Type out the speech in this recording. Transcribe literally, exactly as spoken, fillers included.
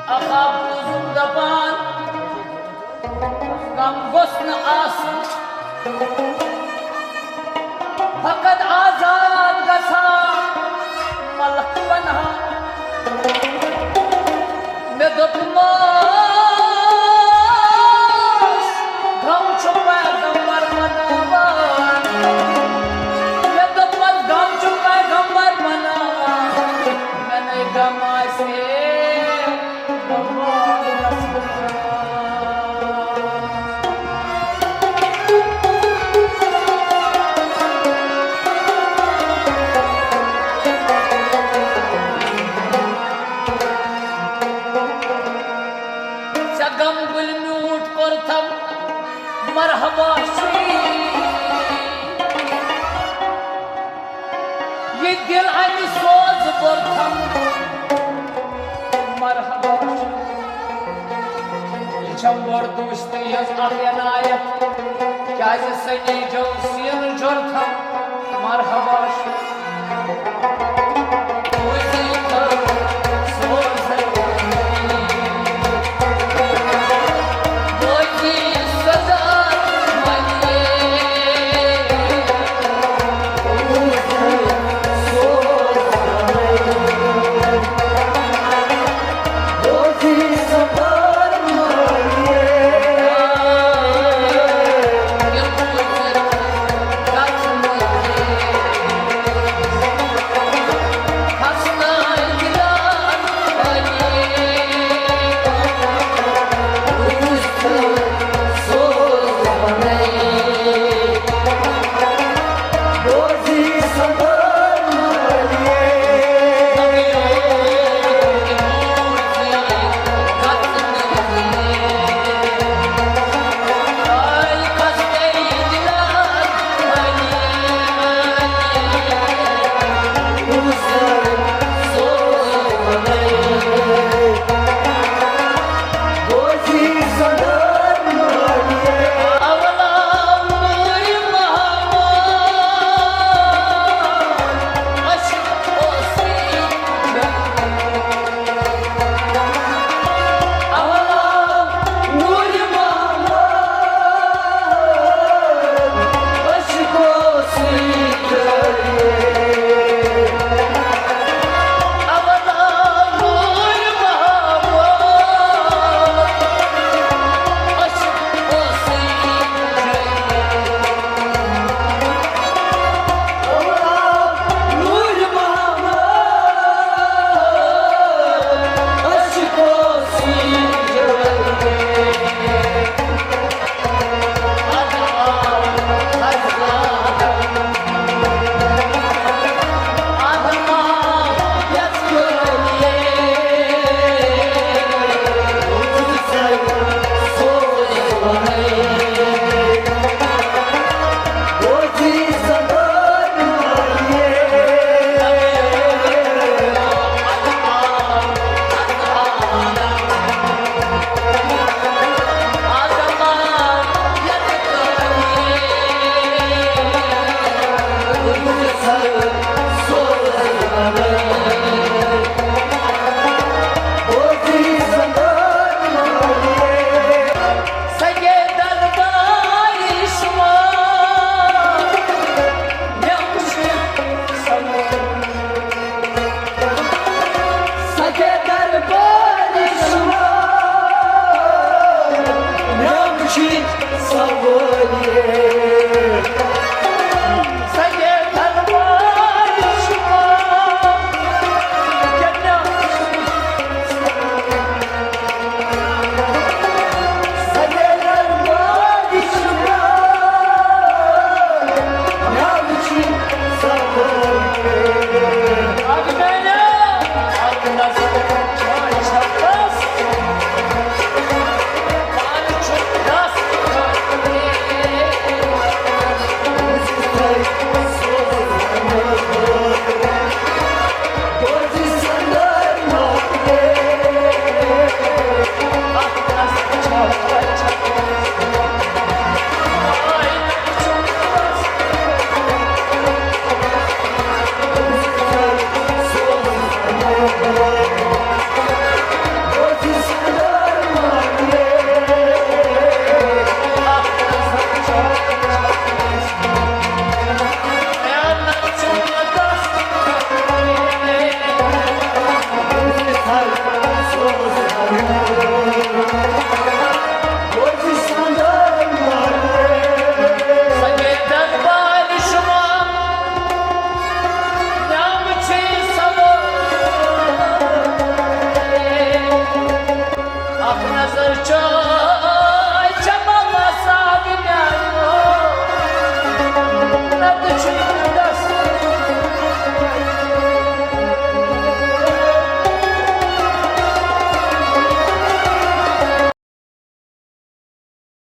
اکھ اکھ بوٗزُم دپان، غم گوٚژھ نہٕ آسُن، فقط آزاد گژھان ملک پناہ۔ مےٚ دوٚپمَس، غم چھُ پیغمبر مناوان۔ مےٚ دوٚپمَس، غم چھُ پیغمبر مناوان۔ مےٚ نَے غم آسہِ ہے غم آسہِ۔ ژےٚ غم گُلۍ میوٗٹھ کوٚرتھم مرحبا چھُے۔ یہِ دِل اَمہِ سوز کوٚرتھم مرحبا چھُے۔ یہِ چھےٚ مردوٗش تہٕ یِہٕنٛز اکھ عنایت، کیٛازِ سنی جو سیٖنہٕ جوٚرتھم مرحبا چھُے۔ تہٕ چھُنہٕ